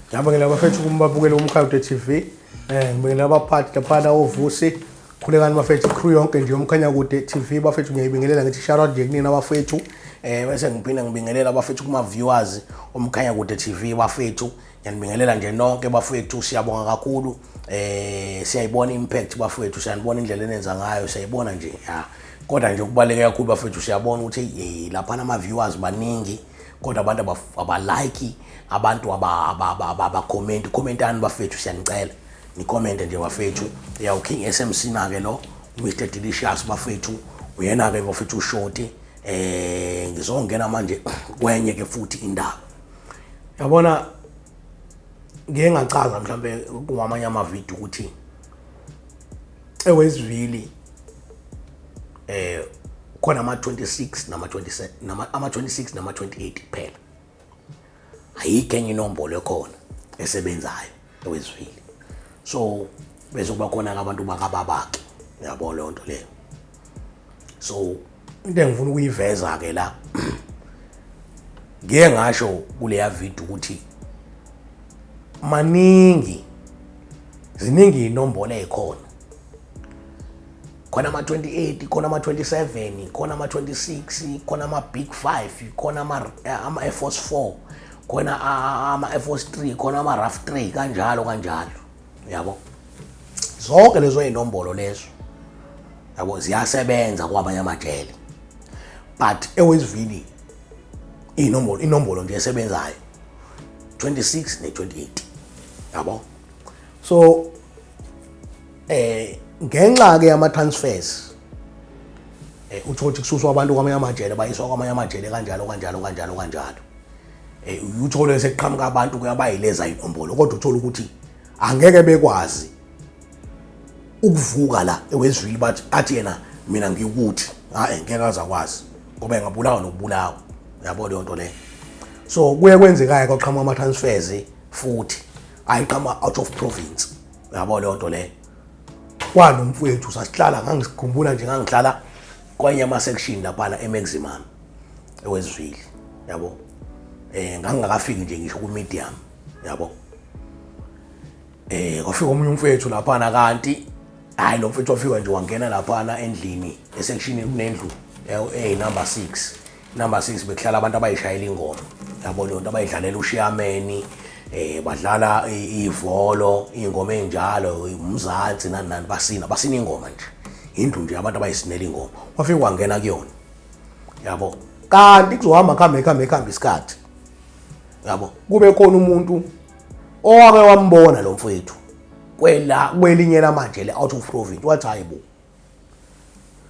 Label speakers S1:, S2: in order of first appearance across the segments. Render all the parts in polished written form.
S1: Ngiyabingelela bafethu kumbabukeli woMkhayakude TV. Ngibingelela abaphathi laphana oVusi. Khulekani bafethu, crew yonke nje yoMkhanyakude TV bafethu, ngiyayibingelela ngithi shout out nje kunina bafethu. Bese ngiphinda ngibingelela bafethu kuma viewers oMkhanyakude TV bafethu. Ngiyanibingelela nje nonke bafethu, siyabonga kakhulu. Siyayibona impact bafethu, siyanibona indlela enenza ngayo, siyayibona nje. Ya. Kodwa nje kubaluleke kakhulu bafethu, siyabona ukuthi laphana ama viewers baningi, kodwa abantu abalike, abantu aba-comment. Commentani bafethu, siyanicela ni-commente nje bafethu. Ya, uKing SMC na-ke lo Mr Delicious bafethu, uyena-ke bafethu uShoti. Ngizongena manje kwenye ke futhi indaba. Yabona, ngike ngachaza mhlambe kwamanye amavidiyo ukuthi eWestville khona ama-26 nama-27, ama-26 nama-28 kuphela. Ayikho enye inombolo ekhona esebenzayo eWestville. So bese kuba khona abantu bakababakhe, yabo leyo nto leyo. So into engifuna ukuyiveza ke la, ngiye ngasho kuleya video ukuthi maningi, ziningi inombolo ezikhona. Khona ama-28, khona ama-27, khona ama-26, khona ama-big 5, khona ama-Air Force 4, khona ama-Air Force 3, khona ama-RAF 3, kanjalo kanjalo, yabo. Zonke lezo iy'nombolo lezo, yabo, ziyasebenza kwamanye amajele, but eWestville inombolo nje esebenzayo 26 ne-28, yabo. So ngenxa ke yama transfers, uthola ukuthi kususwa abantu kwamanye amajele bayiswa kwamanye amajele, kanjalo kanjalo kanjalo kanjalo. Uthole sekuqhamuka abantu kuyabayileza inombolo, kodwa uthola ukuthi angeke bekwazi ukuvuka la eWestville bathi athi yena mina ngikuthi hayi, ngeke azakwazi ngoba engabulawa nokubulawa, yabo leyo nto leyo. So kuye kwenzekayo kwaqhamuka ama transfers futhi ayiqhamuka out of province, yabo leyo nto leyo. Kwanomfowethu sasihlala, ngangisikhumbula nje, ngangihlala kwenye ama section laphana eMaximum eWestville, yabo. Ngangingakafiki nje ngisho ku medium, yabo. Kwafika omunye umfowethu laphana, kanti hayi, lo mfowethu wafika nje wangena laphana endlini esectionini, kunendlu eyi number 6. Number 6 bekuhlala abantu abayishayela ingoma, yabo leyo nto, abayidlalela ushiyameni, badlala ivolo, ingoma enjalo, umzansi nani nani, basina basina ingoma nje, indlu nje abantu abayisinela ingoma. Wafika wangena kuyona, yabo, kanti kuzohamba kuhambe kuhambe kuhambe isikhathi, yabo, kube khona umuntu owake wambona lo mfowethu kwela kwelinye lamanje le out of province, wathi hayi bo,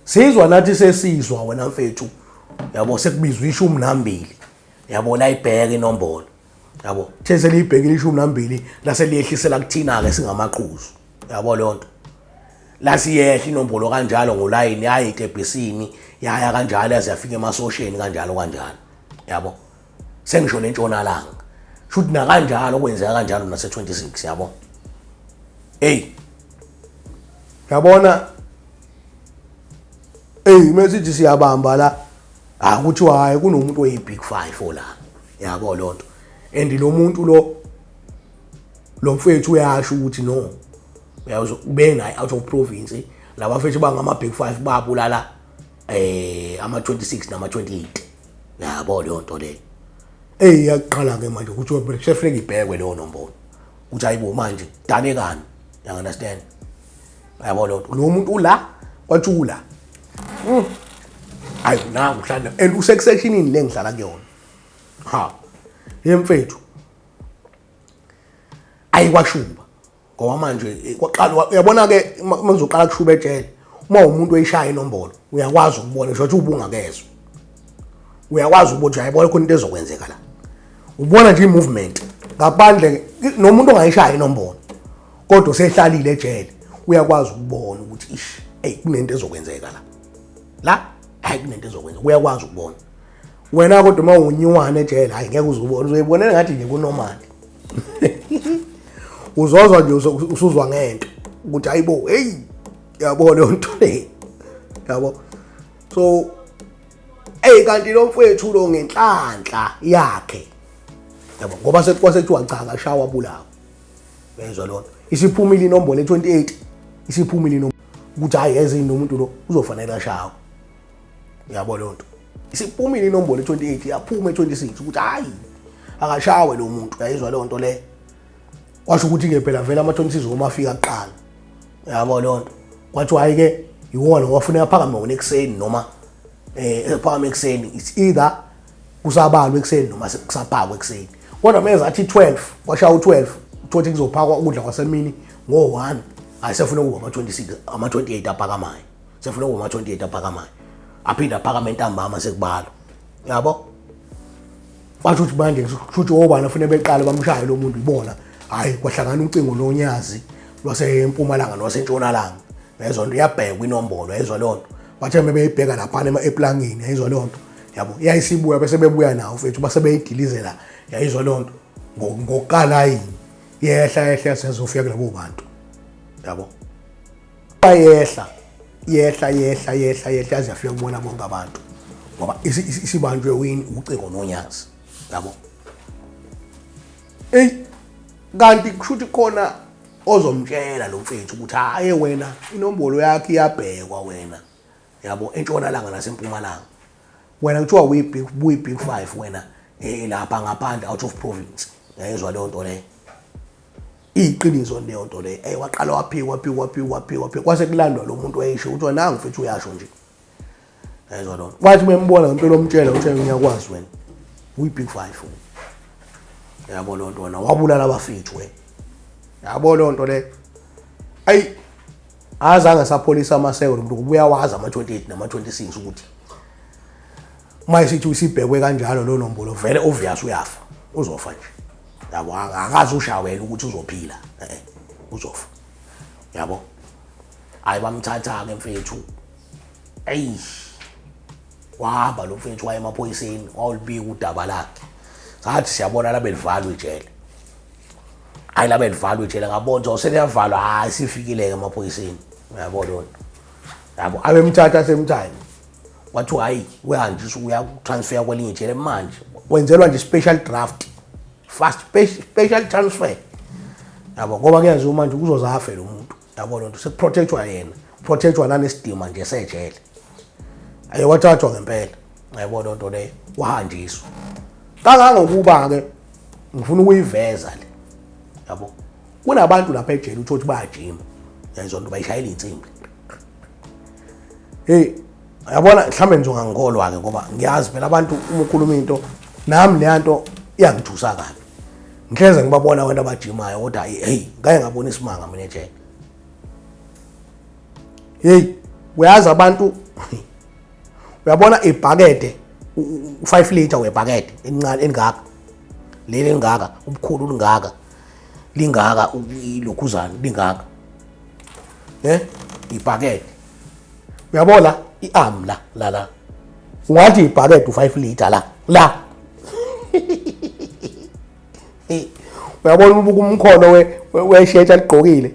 S1: sizwa nathi sesizwa wena mfethu, yabo, sekubizwa 12, yabo, layibheka inombolo, yabo, the seliyibhekile 12, lase liyehlisela kuthina ke singamaqhuzu, yabo leyo nto. Lasiyehla inombolo kanjalo ngolayini, yayi etebhisini, yaya kanjalo yaze yafika emasosheni, kanjalo kanjalo, yabo. Sengisho lentshonalanga shuthi nakanjalo kwenzeka kanjalo nase 26, yabo. Hey, yabona, hey, mesithi siyabamba la, akuthiwa hayi, kunomuntu oyi big 5 ola, yabo lonto. And lo muntu lo mfethu uyasho ukuthi no, uyazwa, ube naye out of province, laba mfethu bangama big 5 babulala ama 26 nama 28, yabo leyo nto leyo. Hey, yaqala ke manje ukuthi kusefuneka ibhekwe leyo nombolo, uthi hayibo manje dalekani, you understand, yabo leyo nto. Lo muntu ula kwathi ula, hayi, nangu uhlala and usekusectionini le ngihlala kuyona. Ha, yemfethu, ayikwashuba ngoba manje kwaqala, uyabona ke, uma uzoqala kushuba ejele, uma umuntu oyishaya inombolo uyakwazi ukubona ngisho ukuthi ubungakezwa, uyakwazi ukubona ukuthi ayibona khona into ezokwenzeka la, ubona nje i-movement ngaphandle. Nomuntu ongayishaya inombolo kodwa usehlalile ejele uyakwazi ukubona ukuthi ish, hey, kunento ezokwenzeka la, la hayi, kunento ezokwenzeka, uyakwazi ukubona wena. Kodwa uma unyuwane ejele, hayi, ngeke uzubone, uzoyibonela ngathi nje kunormal, uzozwa nje usuzwa ngento ukuthi hayibo, hey, yabo leyo nto le, yabo. So hey, kanti lo mfowethu lo ngenhlanhla yakhe Yabo, ngoba sekuthiwa cha, akashawa abulawa. Uyayizwa loo nto? Isiphumile inombolo e-28, isiphumile inombolo ukuthi hhayi, eze nomuntu lo uzofanele ashawe. Uyabo leyo nto? Isiphumile inombolo e-28, yaphuma e-26 ukuthi hhayi, akashawe lo muntu. Uyayizwa leyo nto le? Kwasho ukuthi-ke phela vele ama-26 uma afika kuqala. Uyabo leyo nto? Kwathiwa hhayi-ke, iwona wafuneka aphakame wona ekuseni, noma ephakame ekuseni, it's either kusabalwa ekuseni noma kusaphakwa ekuseni. Kodwa meze athi 12, kwashaya u-12, uthole kuzophakwa ukudla kwasemini ngo-1, hhayi, sefuna kuba ama-26, ama-28 aphakamayo, sefuna kuba ama-28 aphakamayo, aphinde aphakame ntambama sekubalwa. Yabo, washo ukuthi manje kusho obani afune beqale bamshaye lo muntu ibona. Hhayi, kwahlangana ucingo nonyazi lwasempumalanga nolwasentshonalanga. Yayizwa nto, iyabhekwa inombolo. Yayizwa leyo nto? Bathe beyibheka laphana eplangini. Yayizwa leyo nto? Yabo, yayisibuya bese bebuya nawo mfethu, base beyidilizela. Yayizwa leyo nto? Ngokukalayini yehla yehla sezofika kulabo bantu. Yabo, bayehla, yehla yehla yehla yehla yaze yafika kubona bonke abantu, ngoba isibanjwe wini? Ucingo nonyazi. Yabo, eyi, kanti kusho ukuthi khona ozomtshela lo mfethu ukuthi hayi wena, inombolo yakho iyabhekwa wena. Yabo, entshonalanga nasempumalanga wena kuthiwa uyi-big five wena, lapha ngaphandle, out of province. Yayizwa leyo nto leyo? Iyiqiniso leyo nto leyo. Waqala waphika waphika waphika waphika waphika, kwase kulandwa lo muntu wayesho ukuthi nangu mfethu uyasho nje. Yayizwa loo nto? Wathi bembona ngempela omtshela ukuthi ngiyakwazi wena, uyi-big five wena. Yabo leyo nto? Wena wabulala abafethu wena. Yabo leyo nto leyo? Ayi, azange sapholisa amaseko lo muntu, ngoba uyawazi ama-28 nama-26 ukuthi uma isithi isibhekwe kanjalo lo nombolo, vele obvious uyafa, uzofa nje. Yabo, akazi ushawela ukuthi uzophila, uzofa. Yabo, hayi, bamthatha-ke mfethu. Eyi, wahamba lo mfethu, waye emaphoyiseni, wawulibika udaba lakhe. Sathi siyabona labe livalwa ijele. Hayi, labe livalwa ijele, ngabona ukuthi seliyavalwa. Hayi, sifikile-ke emaphoyiseni. Uyabo lona? Yabo, abemthatha same time, kwathiwa hayi, uyahanjiswa, uyakutransfer kwelinye ijele manje, kwenzelwa nje special draft, fast special transfer. Yabo, ngoba kuyaziwa manje kuzoze afe lo muntu. Yabo loo nto? Sekuprotectwa yena, protectwa nanesidima nje sejele. Aye, wathathwa ngempela. Yabo loo nto leyo? Wahanjiswa kangangokuba-ke ngifuna ukuyiveza le. Yabo, kunabantu lapha ejele uthole ukuthi bayajima. Yayizwa nto? Bayishayela iy'nsimbi. Hey, yabona, mhlawumbe ngizongangikholwa-ke, ngoba ngiyazi phela abantu uma ukhuluma into nami leya nto iyangithusa kabi. Ngihleze ngibabona abantu abajimayo, kodwa hey, ngake ngabona isimanga mina ejele. Hey, uyazi abantu, uyabona ibhakede, u-5 liter webhakede elincane elingaka, leli elingaka ubukhulu, lingaka, lingaka, ilokhuzana lingaka, ibhakede. Uyabona i-arm la la la, ungathi ibhakede u-5 liter la la. Uyabona ubuka umkhono weshirt aligqokile,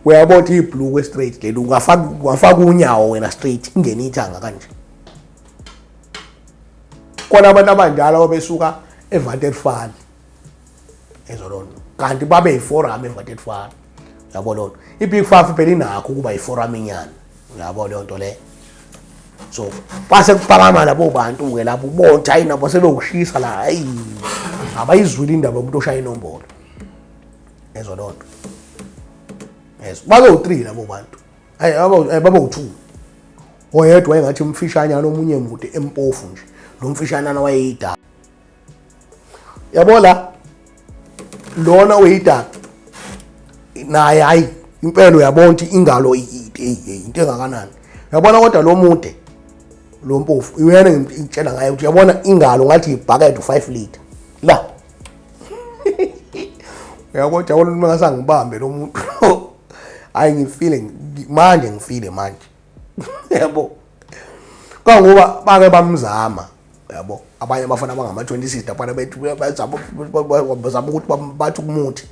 S1: uyabona ukuthi ibhlukwe straight leli, ungafaka unyawo wena straight, ingene ithanga kanje. Kona abantu abanjalo ababesuka eVaterfal ezolona, kanti babe yiforum eVaterfal. Uyabo loo nto? I-big five phela inakho ukuba yiforum inyana. Uyabo leyo nto leyo? So base kuphakama labo bantu-ke lapho, ubona ukuthi hayi, nabo sebewushisa la. Hayi, abayizwile indaba yomuntu oshaya inombolo. Ezwa loo nto? Ezwa, babe u-three labo bantu. Hayi, babe u-two. Oyedwa wayengathi umfishanyana, omunye mude, empofu nje. Lo mfishanana wayeyidaba. Yabo la, lona oyidaba naye, hayi impela, uyabona ukuthi ingalo into engakanani. Uyabona, kodwa lo mude, lo mpofu, uyena ngitshela ngaye ukuthi uyabona ingalo ngathi ibhakethi u-5 liter la. Uyabona, jabula uma ngasangibambe lo muntu. Hayi, ngifile manje, ngifile manje. Yabo, kangoba bake bamzama. Yabo, abanye abafana abangama-26 laphana bethu bazama ukuthi bathi kumuthi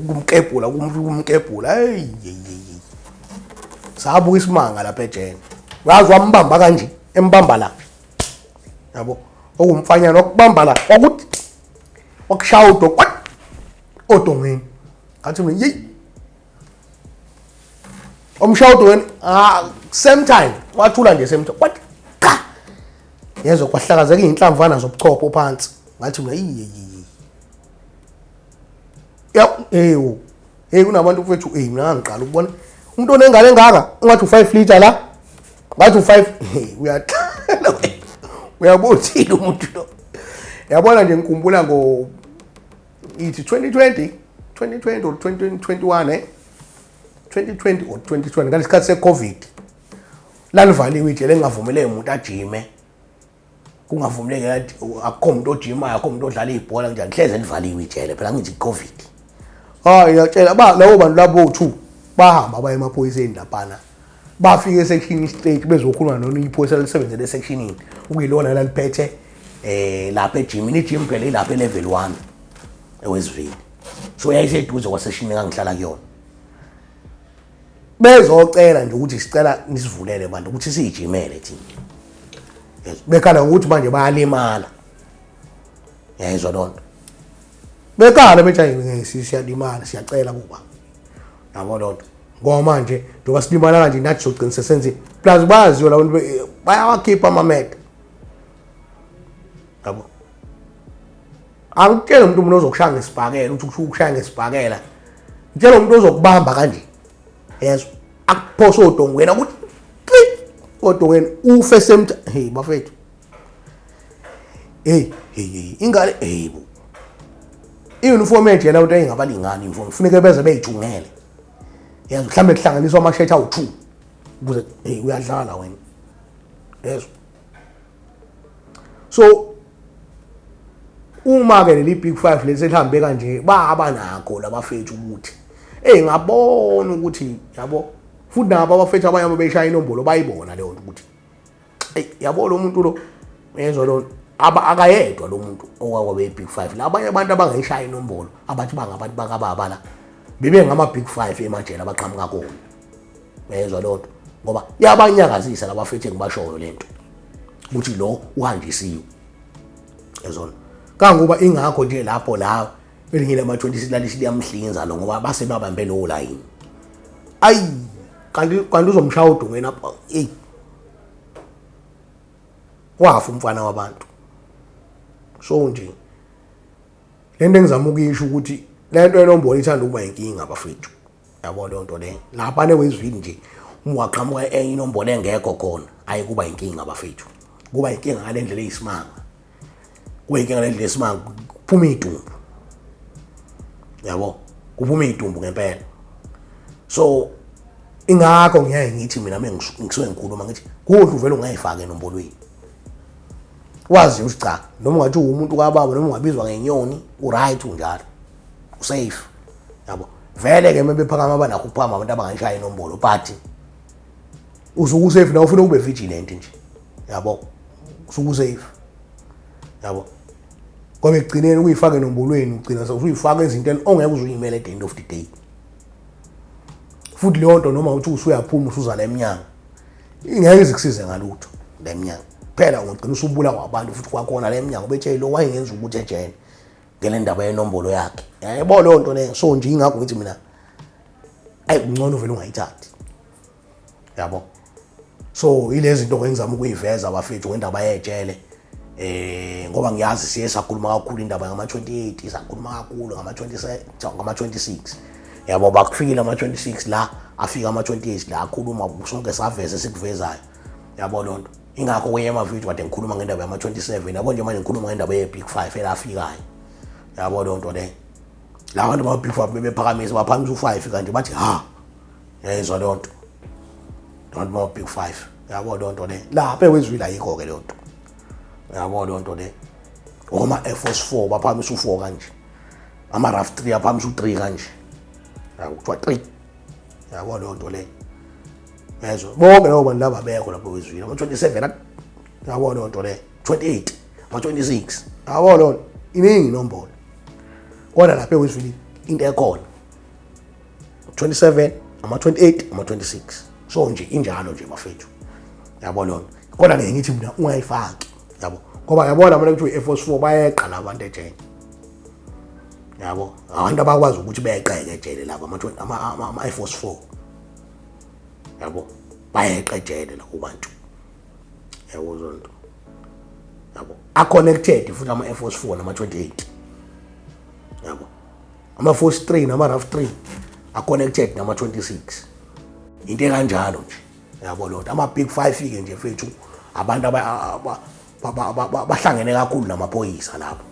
S1: kumkebhula, kumkebhula. Hey, sabuka isimanga lapha ejele. Uyazi, wambamba kanje, embamba la. Yabo, Okumfanyana wakubamba la wakuthi wakushaya udonga odongeni. Ngathi mina yeyi omshaya odongeni, ah, same time wathula nje, same time wathi cha, yezwa kwahlakazeka iy'nhlamvana zobuchopho phansi. Ngathi mina iye ya ewu hey, kunabantu mfethu. Hey, mina ngiqala ukubona umuntu onengane engaka, ungathi u5 liter la, ngathi u5. Hey, uyaqala uyabuthile umuntu lo, yabona nje. Ngikhumbula ngo ithi 2020 2020 or 2021, 2020 or 2020, ngalesikhathi se-COVID, lalivaliwe ijele, engavumeleki umuntu ajime, kungavumeleki, akukho umuntu ojimayo, akukho umuntu odlala ibhola njani, hleze livaliwe ijele phela, ngithi i-COVID. Hayi, ngiyatshela ba labo bantu labo two bahamba baye emaphoyiseni laphana, bafike esection straight bezokhuluma nona iphoyisa lisebenzele esectionini, ukuyilona laliphethe lapha ejimini. I-gym phela ilapha e-level 1 eWestville, so yayiseduze kwasectionini engangihlala kuyona. Bezocela nje ukuthi sicela nisivulele bantu ukuthi siyijimele thina. Yes, bekhala ngokuthi manje bayalimala, yayizwa loo nto, bekhala bethi hayi, siyalimala, siyacela kuba, yabo loo nto, ngoba manje njengoba silimala kanje nathi sogcina sesenze plus bayaziwa labantu bayawakhipha amametha, yabo. Angikutshela umuntu, umuntu ozokushaya ngesibhakela, uthi ukushaya ngesibhakela, ngitshela umuntu ozokubamba kanje, yezwa, akuphose odongweni, ukuthi click odongweni, ufe same. Hey bafethu, hey hey hey, ingane, hey bo, i-uniform ejela into engabalingani, uniform kufuneke beze beyithungele, yezwa, mhlawumbe kuhlanganiswa amashethi awu-2 ukuze, hey, uyadlala wena, yezwa. So uma ke leli big five leli selihambe kanje, baba nakho labafethu ukuthi hey, ngabona ukuthi, yabo, futhi nabo abafethu abanye beshaya inombolo bayibona leyo nto ukuthi hey, yabo, lo muntu lo, yezwa, lo aba akayedwa lo muntu owakwabe big five. Labanye abantu abangayishaya inombolo abathi bangabantu bakababa la bebe ngama big five emajele abaqhamuka kuwo, uyezwa leyo nto, ngoba yabanyakazisa labafethu engibashoyo lento ukuthi lo uhanjisiwe ezona kangoba ingakho nje lapho la elinye lama-26 lalithi liyamhlinza lo, ngoba base babambe lowo layini. Ayi, kanti uzomshaya udongeni apha, eyi, wafa umfana wabantu. So nje lento engizama ukuyisho ukuthi lento enombolo ithanda ukuba inkinga bafethu, yabo leyo nto le. Lapha neWestville nje, uma waqhamuka enye inombolo engekho khona, ayi, kuba inkinga bafethu, kuba inkinga ngale ndlela eyisimanga, kuba inkinga ngale ndlela eyisimanga, kuphuma idumbu, yabo, kuphuma idumbu ngempela. So ingakho ngiyaye ngithi mina ngisuke ngikhuluma ngithi kuhle uvele ungayifaki enombolweni, wazi ukuthi cha, noma ungathi uwumuntu kababa, noma ungabizwa ngenyoni, u-right, unjalo, usafe, yabo. Vele ke mebephakama abanakho ukuphakama abantu abangayishaya inombolo, but usuke usafe nawe, ufuna ube vigilant nje, yabo, usuke usafe, yabo, ngoba ekugcineni ukuyifaka enombolweni ugcina usuyifaka ezintweni ongeke uze uyimele at the end of the day. Futhi leyo nto, noma uthi usuyaphuma usuzala eminyango, ingeke ize kusize ngalutho le minyango phela, ungagcina usubulawa abantu futhi kwakhona le minyango, betshele lo wayengenza ukuthi ejele ngele ndaba yenombolo yakhe, yayebo leyo nto leyo. So nje ingakho ngithi mina ayi, kungcono vele ungayithathi, yabo. So ilezi zinto engizama ukuyiveza bafethu ngendaba yejele, ngoba ngiyazi siye sakhuluma kakhulu indaba ngama 28, sakhuluma kakhulu ngama 27, ngama 26, yabo. Bakufikile ama 26 la, afika ama 28 la, akhuluma sonke, saveza esikuvezayo, yabo lonto. Ingakho kwenye amavidiyo kade ngikhuluma ngendaba yama 27, yabo. Nje manje ngikhuluma ngendaba ye big 5 elafikayo, yabo lonto le. La bantu ba big 5 bebephakamisa, baphakamisa u5 kanje, bathi ha, yayizwa leyo nto, abantu ba big 5, yabo leyo nto le. Lapha eWestville ayikho ke leyo nto, yabo leyo nto le. Oma Air Force 4 baphakamisa u4 kanje, ama RAF 3 aphakamisa u3 kanje, yabo, kuthiwa 3, yabo leyo nto le, yezwa. Bonke labo bantu laba bekho lapho eWestville, ama 27, yabo leyo nto le, 28, ama 26, yabo leyo nto, iningi inombolo. Kodwa lapha eWestville into ekhona 27, ama 28, ama 26. So nje injalo nje bafethu, yabo lona. Kodwa ke ngithi mina ungayifaki, yabo. Ngoba yabona mina kuthiwa i-Air Force 4 bayeqa labantu ejele. Yabo, abantu abakwazi ukuthi beqeke ejele laba ama-Air Force 4. Yabo, bayeqa ejele labo bantu. Yabo zonto. Yabo, a-connected futhi ama-Air Force 4 nama-28. Yabo. Ama-Force 3 nama-RAF 3 a-connected nama-26. Into ekanjalo nje. Yabo lonto. Ama-Big 5 ke nje mfethu abantu bahlangene kakhulu namaphoyisa lapho.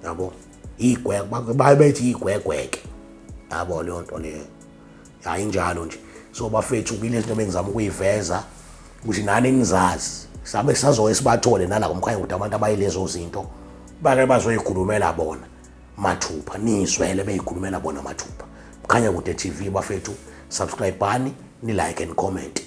S1: Yabo. Igwegwe baye bethi igwegweke. Yabo leyo nto leyo. Hayi injalo nje. So bafethu kile zinto bengizama ukuyiveza ukuthi nani nizazi. Sabe sazoke sibathole nala kumkhanya ukuthi abantu abayilezo zinto bake bazoyikhulumela bona mathupha nizwele beyikhulumela bona mathupha. Mkhanya Kude TV bafethu, subscribe-ani, ni like and comment.